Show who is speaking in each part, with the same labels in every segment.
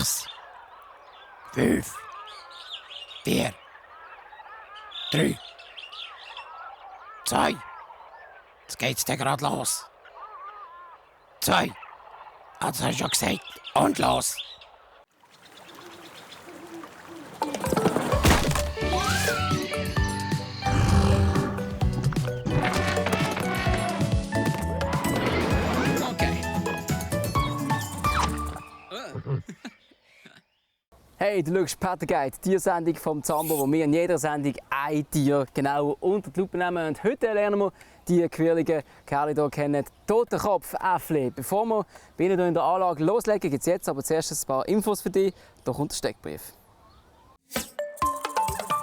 Speaker 1: 6, 5, 4, 3, 2. Jetzt geht's dann gerade los. 2. Das hast du schon gesagt. Und los.
Speaker 2: Hey, du schaust Pet Guide, die Tiersendung vom Zambo, wo wir in jeder Sendung ein Tier genau unter die Lupe nehmen. Und heute lernen wir die quirligen Kerle hier kennen, Totenkopf-Äffli. Bevor wir bei ihnen hier in der Anlage loslegen, gibt es jetzt aber zuerst ein paar Infos für dich. Hier kommt der Steckbrief.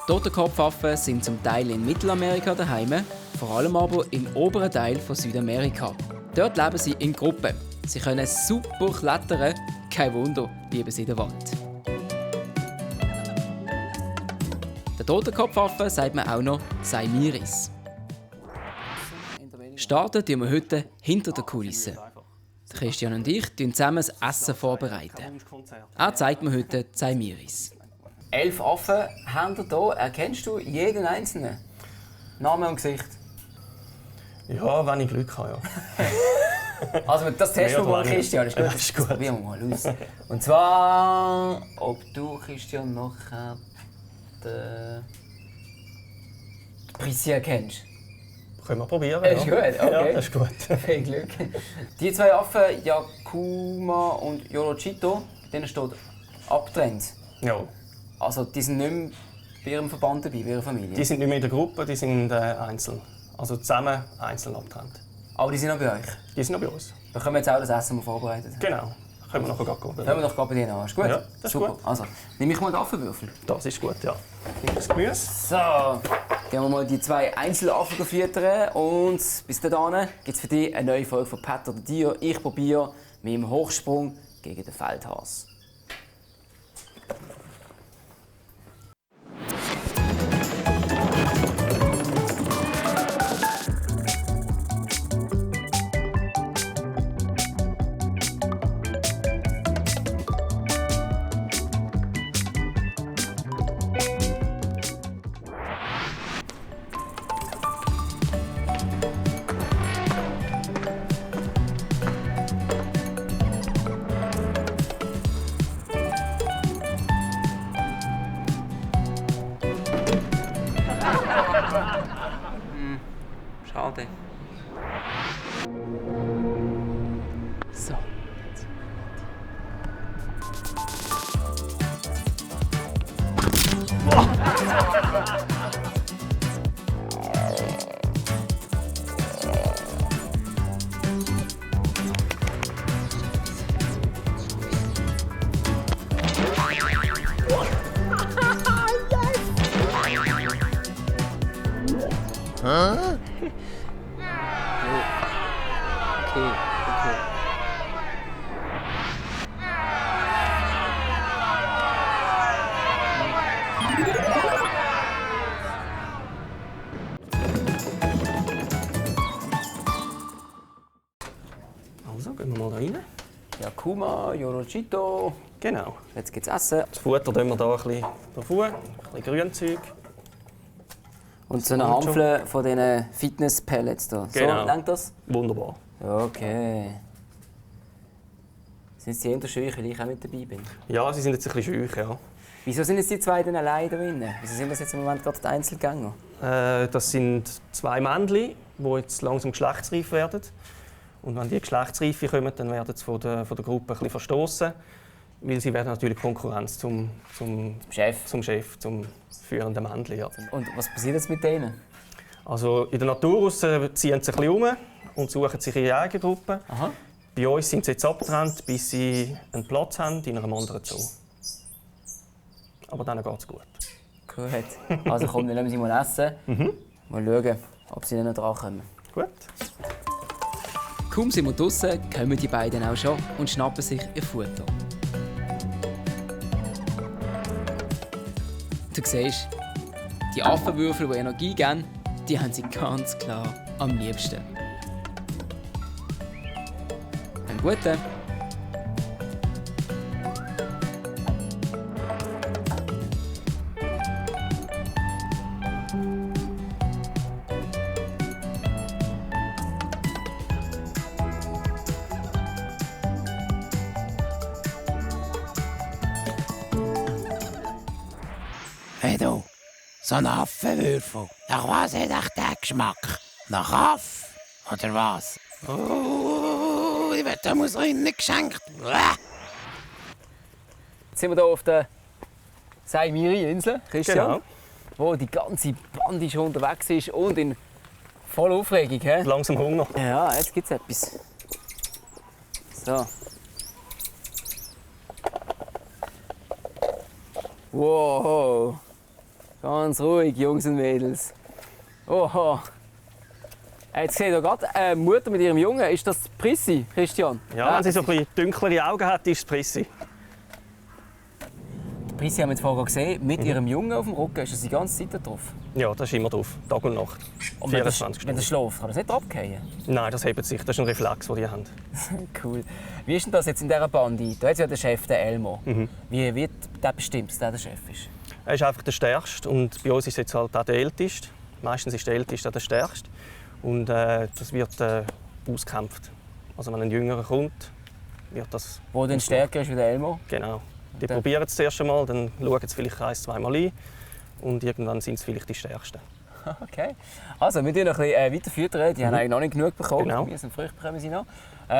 Speaker 2: Totenkopfaffen sind zum Teil in Mittelamerika daheim, vor allem aber im oberen Teil von Südamerika. Dort leben sie in Gruppen. Sie können super klettern, kein Wunder, lieben sie in der Wald. Der Totenkopfaffe sagt man auch noch Saimiris. Starten tun wir heute hinter der Kulisse. Christian und ich vorbereiten zusammen das Essen vorbereiten. Er zeigt mir heute die Saimiris. 11 Affen haben wir hier. Erkennst du jeden einzelnen? Name und Gesicht?
Speaker 3: Ja, wenn ich Glück habe, ja.
Speaker 2: Also das testen wir mal, Christian. Ist gut?
Speaker 3: Ja, ist gut.
Speaker 2: Das probieren wir mal aus. Und zwar, ob du, Christian, noch die Priscilla kennst.
Speaker 3: Können wir probieren,
Speaker 2: Ist gut, okay.
Speaker 3: Ja, das ist gut.
Speaker 2: Viel Glück. Die zwei Affen, Yakuma und Yorochito, denen steht abgetrennt.
Speaker 3: Ja.
Speaker 2: Also die sind nicht mehr bei ihrem Verband dabei, bei ihrer Familie.
Speaker 3: Die sind nicht mehr in der Gruppe, die sind einzeln. Also zusammen, einzeln abgetrennt.
Speaker 2: Aber die sind noch bei euch?
Speaker 3: Die sind noch bei uns.
Speaker 2: Da können wir jetzt auch das Essen mal vorbereitet.
Speaker 3: Genau. Können wir nachher gehen.
Speaker 2: Können wir doch gerade bei denen an. Ist gut?
Speaker 3: Ja, das ist
Speaker 2: super.
Speaker 3: gut.
Speaker 2: Also, nehme ich mal den Affenwürfel.
Speaker 3: Das ist gut, ja. Das Gemüse.
Speaker 2: So, gehen wir mal die zwei Einzelaffen füttern. Und bis dahin gibt es für dich eine neue Folge von Pet oder Tier. Ich probiere mit dem Hochsprung gegen den Feldhas. Schade. So. Okay.
Speaker 3: Also, gehen wir mal da rein.
Speaker 2: Yakuma, Yorochito.
Speaker 3: Genau.
Speaker 2: Jetzt gibt's Essen.
Speaker 3: Das Futter tun wir hier ein bisschen davor. Ein bisschen Grünzeug.
Speaker 2: Und so eine Handvoll von diesen Fitness-Pellets hier.
Speaker 3: Genau.
Speaker 2: So, lenkt das?
Speaker 3: Wunderbar.
Speaker 2: Okay. Sind sie eher scheu, weil ich auch mit dabei bin?
Speaker 3: Ja, sie sind jetzt ein bisschen scheu, ja.
Speaker 2: Wieso sind jetzt die zwei denn alleine drin? Wieso sind das jetzt im Moment gerade die Einzelgänger?
Speaker 3: Das sind zwei Männchen, die jetzt langsam geschlechtsreif werden. Und wenn die Geschlechtsreife kommen, dann werden sie von der Gruppe ein bisschen verstoßen, weil sie werden natürlich Konkurrenz zum
Speaker 2: Chef.
Speaker 3: Zum führenden Männchen. Ja.
Speaker 2: Und was passiert jetzt mit denen?
Speaker 3: Also in der Natur ziehen sie ein bisschen um und suchen sich ihre eigene Gruppe.
Speaker 2: Aha.
Speaker 3: Bei uns sind sie jetzt abgetrennt, bis sie einen Platz haben in einem anderen Zoo. Aber dann geht es gut.
Speaker 2: Gut. Also komm, dann lassen wir sie mal essen. Mal schauen, ob sie noch dran kommen.
Speaker 3: Gut.
Speaker 2: Kaum sind wir draussen, kommen die beiden auch schon und schnappen sich ihr Futter. Du siehst, die Affenwürfel, die Energie geben, die haben sie ganz klar am liebsten. Einen guten.
Speaker 1: Hey du, so ein Affenwürfel. Nach was hat echt der Geschmack? Nach Aff? Oder was? Oh, ich werde da muss nicht geschenkt.
Speaker 2: Jetzt sind wir hier auf der Saimiri-Insel, Christian,
Speaker 3: Genau.
Speaker 2: wo die ganze Bande schon unterwegs ist und in voller Aufregung. He?
Speaker 3: Langsam Hunger.
Speaker 2: Ja, jetzt gibt es etwas. So. Wow. Ganz ruhig, Jungs und Mädels. Oho. Jetzt seht ihr gerade eine Mutter mit ihrem Jungen. Ist das Prissi, Christian?
Speaker 3: Ja, wenn sie so ein bisschen dunklere Augen hat, ist es Prissi.
Speaker 2: Die Prissi haben wir jetzt vorher gesehen. Mit ihrem Jungen auf dem Rücken ist sie die ganze Zeit da drauf.
Speaker 3: Ja, das ist immer drauf. Tag und Nacht.
Speaker 2: Und wenn
Speaker 3: 24
Speaker 2: er
Speaker 3: Stunden.
Speaker 2: schläft, kann er nicht abgehen.
Speaker 3: Nein, das hebt sich. Das ist ein Reflex, den die haben.
Speaker 2: Cool. Wie ist denn das jetzt in dieser Bande? Da hat ja der Chef, der Elmo. Wie wird der bestimmt, dass der Chef ist?
Speaker 3: Er ist einfach der Stärkste und bei uns ist jetzt halt auch der Älteste. Meistens ist der Älteste auch der Stärkste. Und das wird ausgekämpft. Also wenn ein Jüngerer kommt, wird das...
Speaker 2: Wo dann stärker ist wie der Elmo?
Speaker 3: Genau. Die probieren es zuerst einmal, dann schauen sie vielleicht 1-2 Mal ein. Und irgendwann sind es vielleicht die Stärksten.
Speaker 2: Okay. Also, wir füttern noch ein bisschen weiter füttern. Die haben eigentlich noch nicht genug bekommen.
Speaker 3: Genau.
Speaker 2: Wir sind Früchte bekommen sie noch.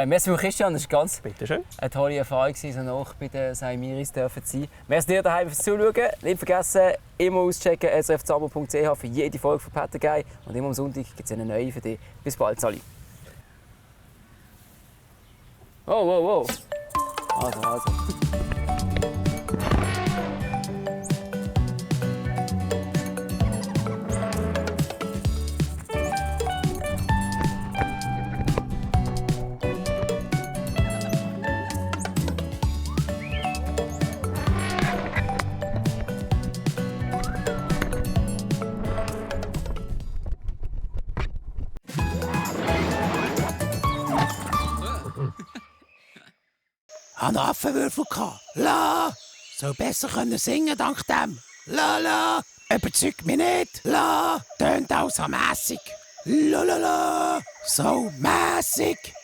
Speaker 2: Merci für Christian, das war ganz
Speaker 3: Bitte schön.
Speaker 2: eine tolle Erfahrung, so nah bei den Saimiris zu sein. Merci dir daheim fürs Zuschauen. Nicht vergessen, immer auschecken srfzamo.ch für jede Folge von Pattagei. Und immer am Sonntag gibt es eine neue für dich. Bis bald, Sali. Oh. Also.
Speaker 1: Ich hatte einen Affenwürfel. La! Soll besser können singen dank dem. La! Überzeugt mich nicht. La! Tönt auch so mässig. La! So mässig.